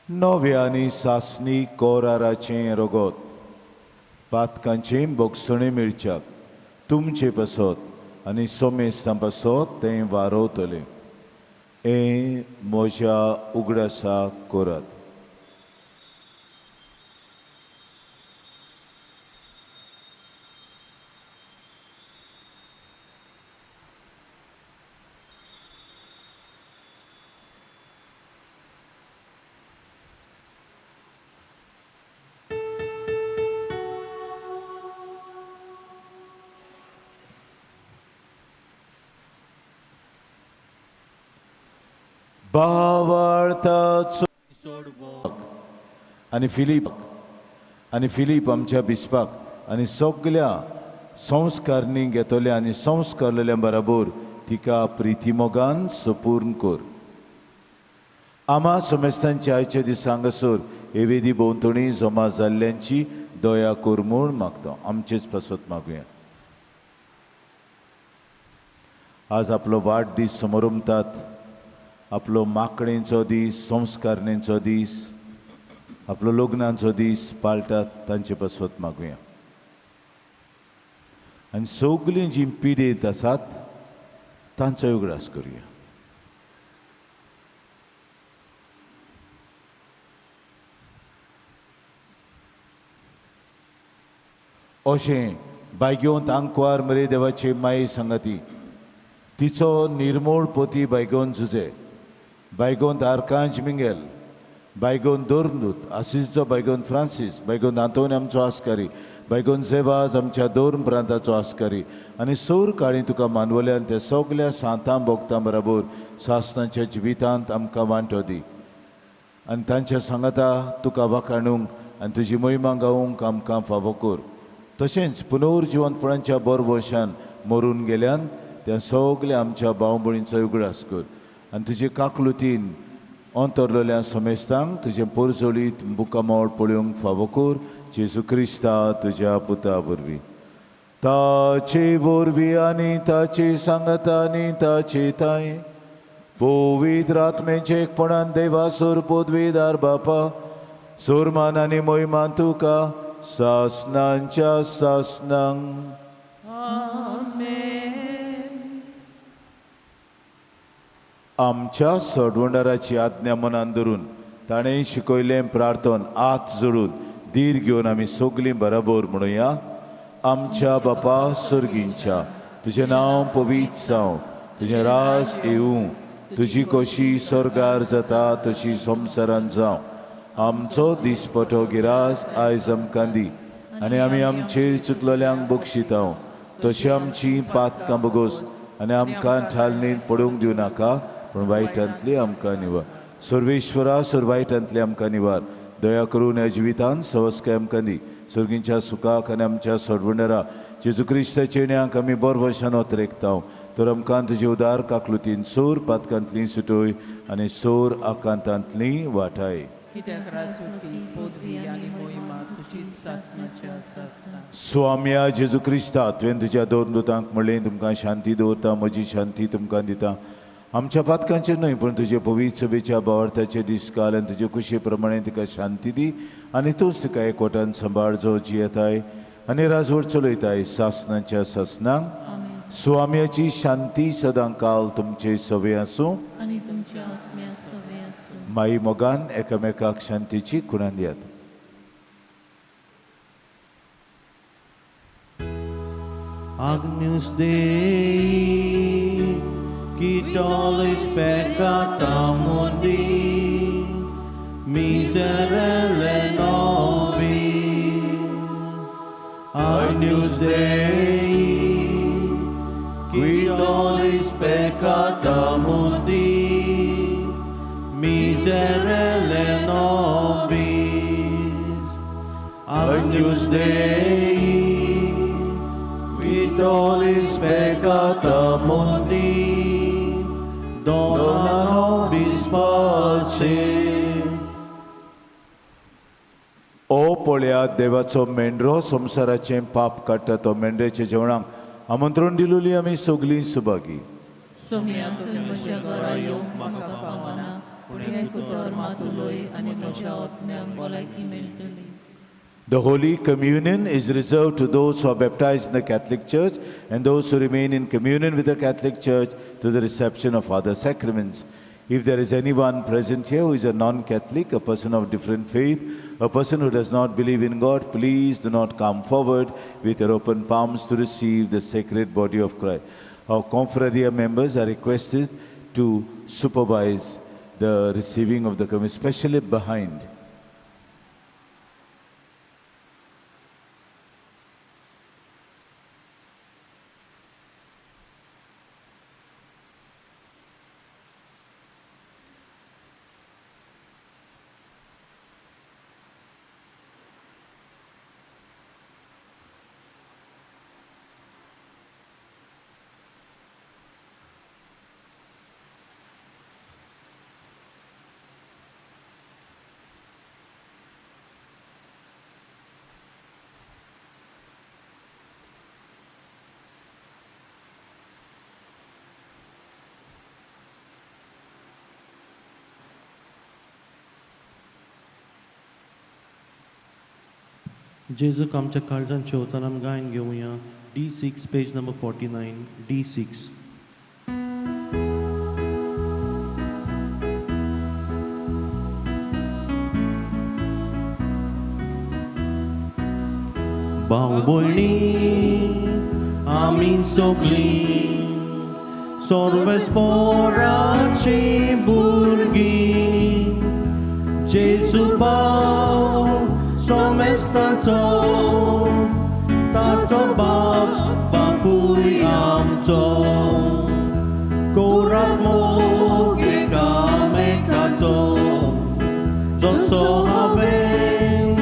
नव्या आनी सासणी कोराराचें रगत. पातकांची बोगसणी मेळच्याक तुमचे पासत आनी सोमेस्तां पासत तें वारोवतलें. हें म्हज्या उगडासाक करात. भावार्थाचो आनी फिलीप आनी फिलीप आमच्या बिस्पाक आनी सगल्या संस्कारणी घेतल्या आनी संस्कारलेल्या बराबर तिका प्रितीमोगान सपूर्ण कर. आमा समेस्तांच्या आयच्या दिसा हांगासर हे वेदी भोंवतणी जमा जाल्ल्यांची दया कर म्हूण मागता. आमचेच पासत मागुया. आज आपलो वाडदीस समरमतात, आपलो माकणेचो दीस, संस्कारणेचो दीस, आपलो लग्नाचो दीस पाळटात, तांचे पासत मागुया. आनी सगलीं जीं पिडेत आसात तांचो उगडास करुया. अशें बायगेवंत आंकवार मरे देवाचे माये सांगाती तिचो निर्मोळ पोती बायगोन जुजे, बायगोंत आरकांज मिंगेल, बायगोन दोर्मदूत आसिसचो बायगोन फ्रांसीस, बायगोन आंतोनी आमचो आस्कारी, बायगोन सेवाज आमच्या दोर्म प्रांताचो आस्कारी आनी सोर काळी तुका मानवल्यान त्या सगल्या सांतां भोगतां बराबर सासनाच्या जिवितांत आमकां वांटो दी आनी तांच्या सांगाता तुका वाखाणूंक आनी तुजी मोहिमा गावूंक आमकां फावो कर. तशेंच पुनर्जिवंतपणाच्या बोरवशान मरून गेल्यान त्या सगल्या आमच्या भाव भयणींचो उगडास कर आनी तुजे काकलुतीन अंतरलेल्या समेस्तांक तुजें पोरजोळीत बुकामोड पळोवंक फावो कर. जेजू क्रिस्ता तुज्या पुता वरवीं, ताचे वरवीं आनी ताचे सांगाता आनी ताचे ताय पवित्र आत्मेचे एकपणान देवा सोर पदवीदार बापा सोरमान आनी मोहिमान तुका सासनांच्या सासनांक. आमच्या सोडवणदाराची आज्ञा मनान धरून ताणें शिकयलें प्रार्थन हात जोडून धीर घेवन आमी सगलीं बराबर म्हणुया. आमच्या बापा सर्गींच्या, तुजें नांव पवित्र जावं, तुजें राज येवं, तुजी कशी स्वर्गार जाता तशी संवसारांत जावं. आमचो दिसपटो गिरास आयज आमकां दी आनी आमी आमचेर चुकलेल्यांक बक्षितांव तशी आमची पातकां बगोस आनी आमकां ठालणींत पडूंक दिवं नाका, पूण वायटांतली आमकां निवार. सर्वेश्वरा, सर वायटांतली आमकां निवार. दया करून ह्या जिवितांत सवस्काय आमकां दी. सर्गींच्या सुखाक आनी आमच्या सोडवणदारा जेजू क्रिस्ताचे ण्याक आमी बरवशान ओतरेकतांव. तर आमकां तुजे उदार काकलुतीन सोर पातकांतली सुटोय आनी सोर आकांतांतली वाटाय. कित्याक राजवटी पदवी आनी मोहिमा तुजीच सासणाची आसा. स्वाम्या जेजू क्रिस्ता, तुवें तुज्या दोन दुतांक म्हणलें, तुमकां शांती दवरता, म्हजी शांती तुमकां दिता. आमच्या पातकांचेर न्हय पूण तुजे पवित्र सभेच्या भावार्थाचे दीस काल आनी तुजे कुशे प्रमाणे तिका शांती दी आनी तूंच तिका एकवटान सांबाळ जो जियेताय आनी राजवट चलयताय सासनाच्या सासनांक. स्वाम्याची शांती सदां काल तुमचे सवे आसूं आनी तुमच्या आत्म्या सवे आसूं. माई मोगान एकामेकाक शांतीची खुणान दियात. Agnus Dei, qui tollis peccata mundi, miserere nobis. Agnus Dei, qui tollis peccata mundi, miserere nobis. Agnus Dei, qui tollis peccata mundi, dona nobis pace. ओ पळयात देवाचो मेंढरो, संवसाराचें पाप काडटा तो मेंढरेच्या जेवणाक आमंत्रण दिलोली आमी सगलीं सुभागी. सोम्या, तुवें म्हज्या घरा येवंक म्हाका फावना, पूण एक उतर मात उलय आनी म्हज्या आत्म्याक भलायकी मेळटली. The Holy Communion is reserved to those who are baptized in the Catholic Church and those who remain in communion with the Catholic Church through the reception of other sacraments. If there is anyone present here who is a non Catholic, a person of different faith, a person who does not believe in God, please do not come forward with your open palms to receive the sacred body of Christ. Our confraria members are requested to supervise the receiving of the communion, especially behind. जेजूक आमच्या काळजान शेवतना आमी गायन घेवया. D6, page number 49, D6. भाव भयणी आमी सगळीं सर्वेस्पोराची भुरगीं, जेजू भाव सोमेस्ताचो, ताचो बाप बापूय आमचो. कोरात मोग एकामेकाचो, जसो हांवें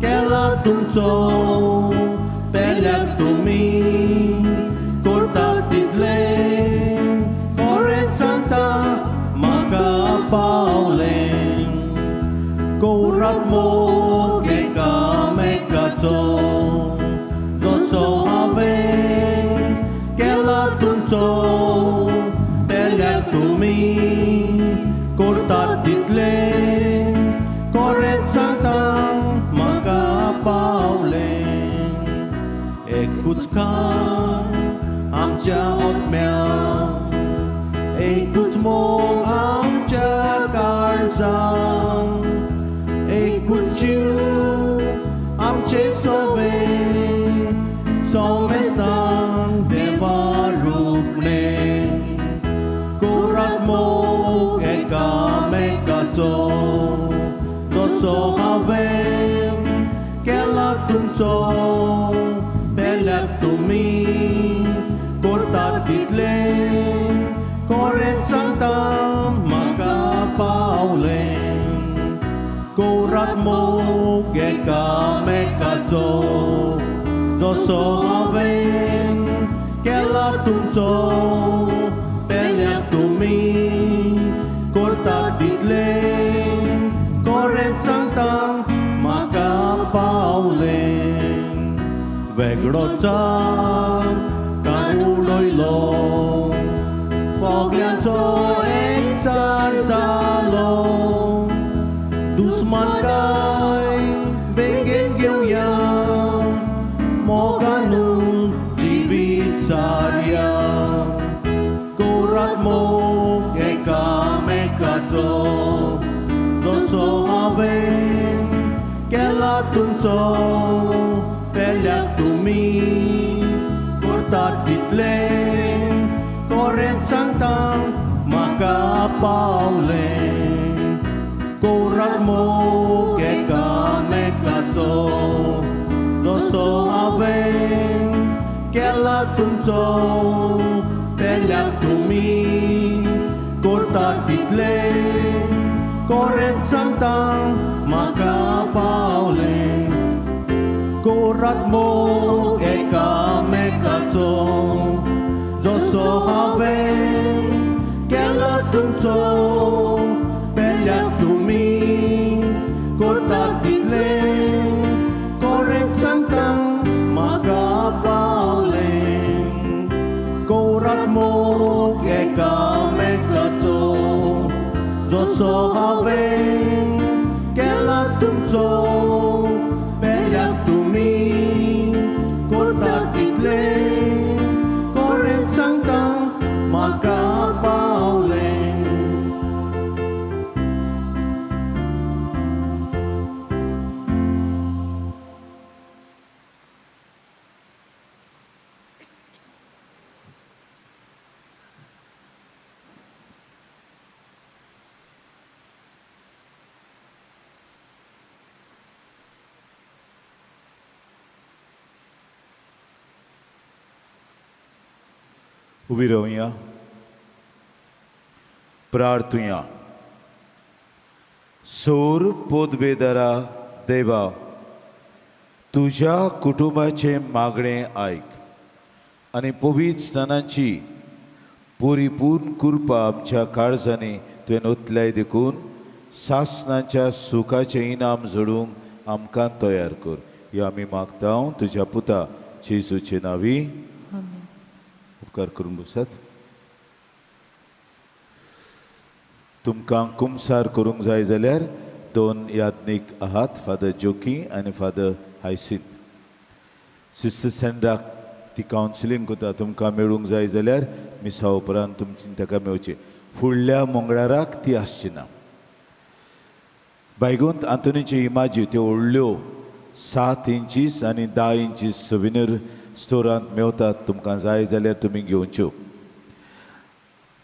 केला तुमचो, पेल्याक तुमी करता तितलें. खरें सांगता, म्हाका पावलें. कोरात मोग एकामेकाचो, जसो हांवें केला तुमचो, पेल्याक तुमी करता तितलें. खरें सांगता, म्हाका पावलें. एकूच खाण आमच्या आत्म्याक, एकूच मोग आमच्या काळजाक, एकूच जीव आमचे सवे सोमेसान देवा रूपणे. कोरात मोग एकामेकाचो, जसो हांवें केला तुमचो, पेल्याक तुमी करता तितलें. खरें सांगता, म्हाका पावलें. कोरात मोग एकामेकाचो, जसो हांवें केला तुमचो, पेल्याक तुमी करता तितलें. खरें सांगता, म्हाका पावलें. वेगळो चार कान उडयलो, सगळ्यांचो एकचार जालो. दुस्मानकाय वेंगेन घेवया, मोगानू जिवीत सारया. कोरात मोग एकामेकाचो, जसो हांवें केला तुमचो, पेल्याक तुमी करता तितलें. खरें सांगता, म्हाका पावलें. कोरात मोग एकामेकाचो, जसो हांवें केला तुमचो, पेल्याक तुमी करता तितलें. खरें सांगता, म्हाका पावलें. कोरात मोग एकामेकाचो, जसो हांवें केला तुमचो, पेल्याक तुमी करता तितलें. खरें सांगता, म्हाका पावलें. कोरात मोग एकामेकाचो, जसो हांवें केला तुमचो, पेल्याक उबी रावया, प्रार्थुया. सोर पोदवेदरा देवा, तुज्या कुटुंबाचें मागणें आयक आनी पवित्र स्नानाची परिपूर्ण कृपा आमच्या काळजांनी तुवें ओतल्याय देखून सासनाच्या सुखाचें इनाम जोडूंक आमकां तयार कर. ह्यो आमी मागता तुज्या पुता जेजूचे नांवी. उपकार करून बसात. तुमकां कुमसार करूंक जाय जाल्यार दोन याज्ञीक आहात, फादर जोकी आनी फादर हायसींत. सिस्टर सेंड्राक ती कावन्सिलींग करता. तुमकां मेळूंक जाय जाल्यार मिसा उपरांत तुमची ताका मेळची. फुडल्या मंगळाराक ती आसची ना. बायगोंत आंतोनीच्यो इमाजी त्यो व्हडल्यो 7 इंचीस आनी 10 इंचीस सोविनीर स्टोरांत मेवतात. तुमकां जाय जाल्यार तुमी घेवच्यो.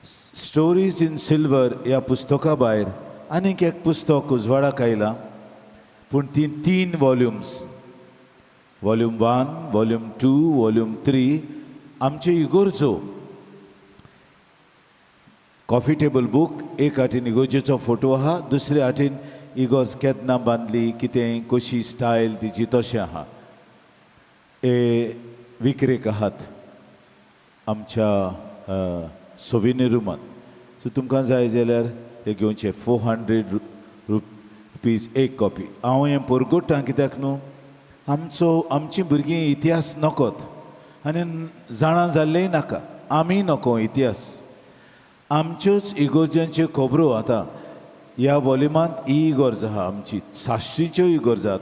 स्टोरीज इन सिल्वर ह्या पुस्तका भायर आनीक एक पुस्तक उजवाडाक आयलां, पूण तीं 3 वॉल्युम्स, वॉल्यूम 1, वॉल्यूम 2, वॉल्यूम 3. आमच्यो इगोर्जो कॉफी टेबल बूक, एक हाटीन इगोर्जेचो फोटो आहा, दुसरे हाटीन इगोर्ज केन्ना बांदली, कितें कशी स्टायल तिची तशें आहा. हे विक्रेक आहात आमच्या सोविनीर रुमांत. सो तुमकां जाय जाल्यार ते घेवचे. 400 रुपीज एक कॉपी. हांव हें परगोट्टां कित्याक न्हू, आमचो आमचीं भुरगीं इतिहास नकोत आनी जाणा जाल्लेय नाका. आमी नको इतिहास, आमच्योच इगोर्जांच्यो खबरो. आतां ह्या वॉल्युमांत ही इगोर्ज आहा आमची, साश्टीच्यो इगोर्ज आहात.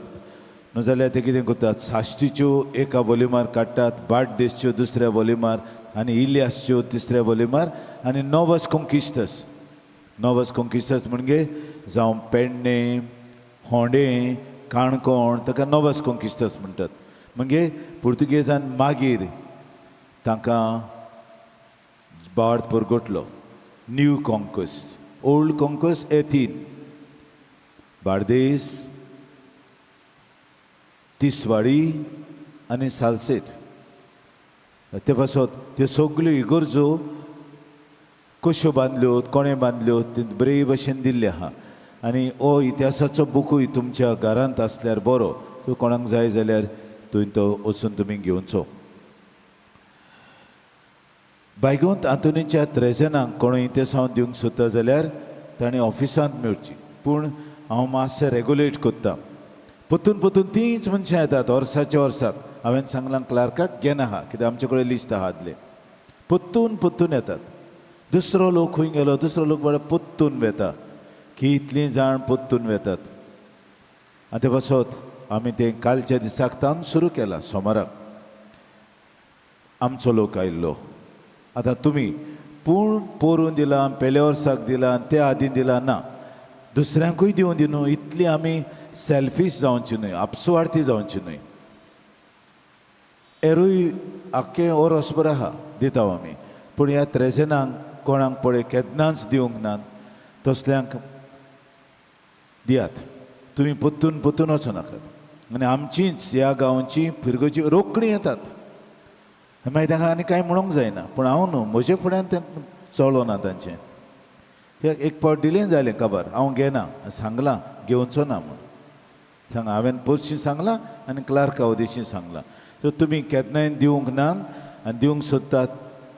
न्हू जाल्यार ते कितें करतात, साश्टीच्यो एका वॉल्युमार काडटात, बार्देसच्यो दुसऱ्या वॉल्युमार आनी इलियासच्यो तिसऱ्या वॉल्युमार आनी नोवस कोंकिस्टस. नोवस कोंकिस्टस म्हणजे जावं पेडणें, होंडें, काणकोण, ताका नोवस कोंकिस्टस म्हणटात. म्हणजे पुर्तुगेजान मागीर तांकां भारत परगटलो. न्यू कॉन्क्वेस्ट, ओल्ड कॉन्क्वेस्ट हे 3, बार्देस, तिसवाडी आनी सालसेट. ते पासत त्यो सगल्यो इगर्जो कश्यो बांदल्यो, कोणें बांदल्यो, ते बरे भशेन दिल्ले आहा. आनी हो इतिहासाचो बुकूय तुमच्या घरांत आसल्यार बरो. तो कोणाक जाय जाल्यार तुवें तो वचून तुमी घेवचो. बायगोंत आंतोनीच्या त्रेजनाक कोणूय इतिहासांव दिवंक सोदता जाल्यार ताणें ऑफिसांत मेळची. पूण हांव मातशें रेगुलेट करता. परतून परतून तींच मनशां येतात वर्साच्या वर्साक. हांवें सांगलां क्लार्काक घेना आहा, कित्याक आमचे कडेन लिस्ट आहा आदलें. परतून परतून येतात. दुसरो लोक खंय गेलो, दुसरो लोक बरो परतून वेता. कितलीं जाण परतून वेतात. आनी ते पासत आमी तें कालच्या दिसाक तावन सुरू केलां. सोमाराक आमचो लोक आयिल्लो. आतां तुमी पूण पोरून दिलां, पेल्या वर्साक दिलां, त्या आदीं दिलां ना, दुसऱ्यांकूय दिवन दी न्हू. इतली आमी सेल्फीश जावची न्हय, आपसुवार्थी जावची न्हय. एरूय आख्खें ओरोस बरो आहा दिता आमी, पूण ह्या त्रेजनांक कोणाक पळय केन्नाच दिवंक ना, तसल्यांक दियात. तुमी परतून परतून वचूं नाकात. आनी आमचींच ह्या गांवची फिरगोची रोखडी येतात. मागीर तांकां आनी कांय म्हणूंक जायना. पूण हांव न्हू, म्हजे फुड्यान तें चलो ना तांचें. एक फावट डिले जालें खबर, हांव घेना सांगलां, घेवचो ना म्हूण सांगा. हांवें पोरशी सांगलां आनी क्लार्का उदेशी सांगलां. सो तुमी केन्नाय दिवंक ना आनी दिवंक सोदतात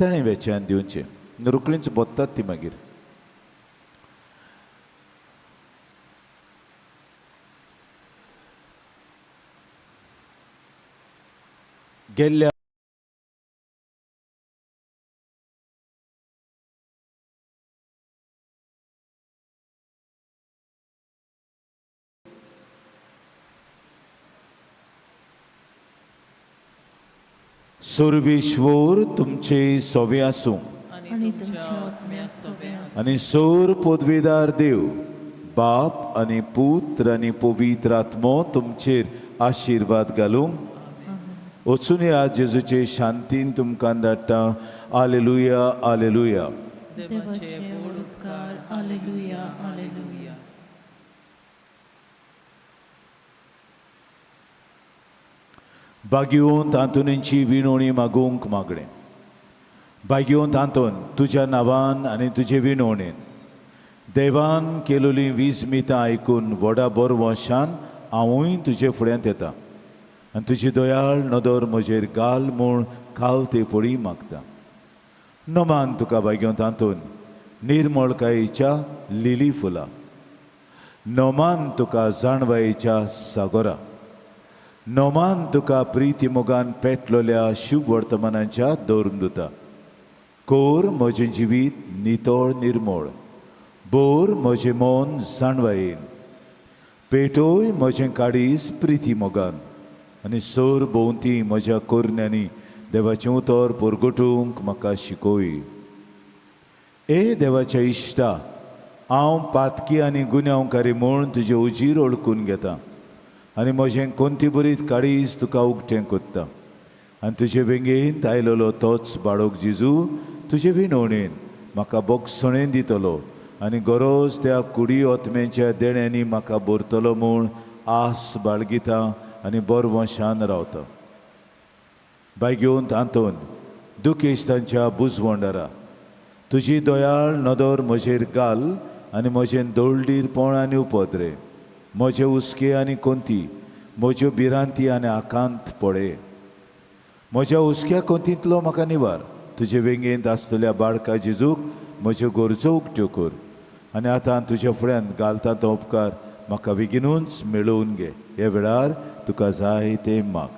ताणें वेच्यान दिवचें. रोखडींच बोत्तात ती मागीर. गेल्ल्या सर्वेश्वर तुमचे सोवे आसूं आनी तुमच्या आत्म्या सोवे आसूं. आनी सोर पदवेदार देव बाप आनी पुत्र आनी पवित्र आत्मो तुमचेर आशिर्वाद घालूं. वचून ह्या जेजूचे शांतीन तुमकां धाडटा. आलेलुया, आलेलुया. देवाचे व्हड उपकार. आलेलुया, आलेलुया. बागयोन तातुनींची विणोणी मागूंक मागणें. भाग्यवंत आंतोन, तुज्या नांवान आनी तुजे विनवणेन देवान केलोलीं वीज मितां आयकून व्हडा बरवंशान हांवूय तुजे फुड्यांत येता आनी तुजी दयाळ नदर म्हजेर घाल म्हूण काल ते पळी मागता. नमान तुका भाग्यवंत आंतोन, निर्मळकायेच्या लिली फुलां. नमान तुका जाणवायेच्या सागोरा. नमान तुका प्रिती मोगान पेटलोल्या शुभ वर्तमानाच्या धर्मदुता. कोर म्हजें जिवीत नितळ निर्मळ, बोर म्हजें मन जाणवायेन, पेटोय म्हजें काडीस प्रिती मोगान आनी सोर भोंवती म्हज्या कोरण्यांनी देवाचें उतर परगटूंक म्हाका शिकोय. ए देवाच्या इश्टा, हांव पातकी आनी गुन्यांवकारी म्हूण तुजे उजीर ओळखून घेता आनी म्हजें कोंती बरीत काडीस तुका उक्तें कोत्ता आनी तुजे वेंगेंत आयलेलो तोच बाळक जेजू तुजे विनवणेन म्हाका बोगसणेन दितलो आनी गरज त्या कुडी ओतम्यांच्या देण्यांनी म्हाका भरतलो म्हूण आस बाळगिता आनी बरवंशान रावता. भाग्यवंत आंतोन, दुखेस्तांच्या बुजवंडारा, तुजी दयाळ नदर म्हजेर घाल आनी म्हजें दळडीरपण आनी उपद्रे, म्हजे हुस्के आनी कोंती, म्हज्यो भिरांती आनी आकांत पळय. म्हज्या हुस्क्या कोंतींतलो म्हाका निवार. तुजे वेंगेंत आसतल्या बाळका जेजूक म्हज्यो गरजो उक्त्यो कर आनी आतां तुज्या फुड्यांत घालता तो उपकार म्हाका बेगिनूच मेळोवन घे. ह्या वेळार तुका जाय तें माग.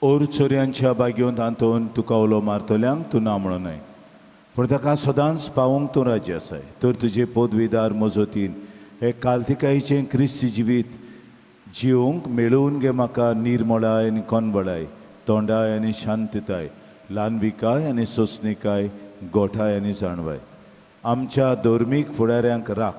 ओर चोरयांच्या बागेवन आंतोन, तुका उलो मारतल्यांक तूं ना म्हणूं न्हय, पूण ताका सदांच पावोवंक तूं राज्य आसाय. तर तुजे पदवीदार मजतीन हे कालतिकायेचें क्रिस्ती जिवीत जिवंक मेळोवन घे. म्हाका निर्मळाय आनी कोनबळाय, तोंडाय आनी शांतताय, ल्हानविकाय आनी सोंसणिकाय, गोठाय आनी जाणवाय. आमच्या धर्मीक फुडाऱ्यांक राख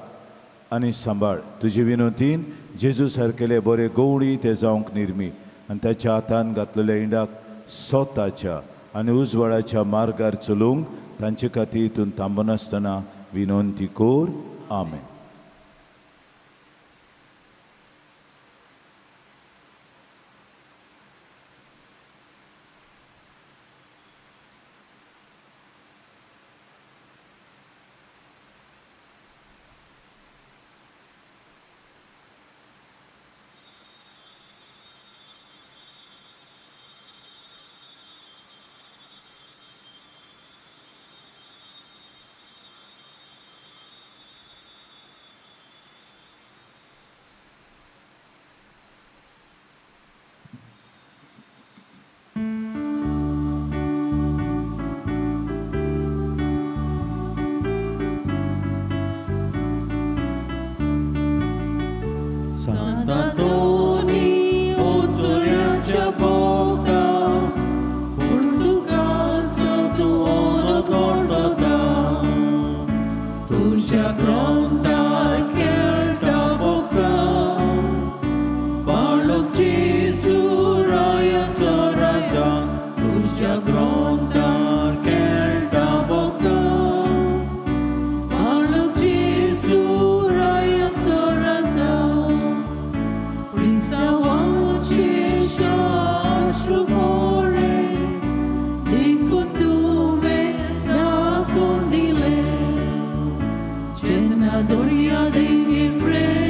आनी सांबाळ. तुजे विनोतीन जेजू सारकेले बरे गवळी ते जावंक निर्मी आनी ताच्या हातान घातलेल्या इंडाक स्वताच्या आनी उजवाडाच्या मार्गार चलोवंक तांचे खातीर तूं थांबनासतना विनंती कर. आमेन. सांतांतोनी ओ चोरयांच्या भोगता, पूण तुकाच तूं ओनो तुज्या ग्रंथार खेळटा भोगता. बाळक जेजू रायाचो राजा, तुज्या ग्रंथार खेळटा भोगता. बाळक जेजू रायाचो राजा, क्रिस्तांवाचे शास्त्र कोरे देखून तुवें दाखोवन दिलें. जेन्ना दर्या देगेर प्रेम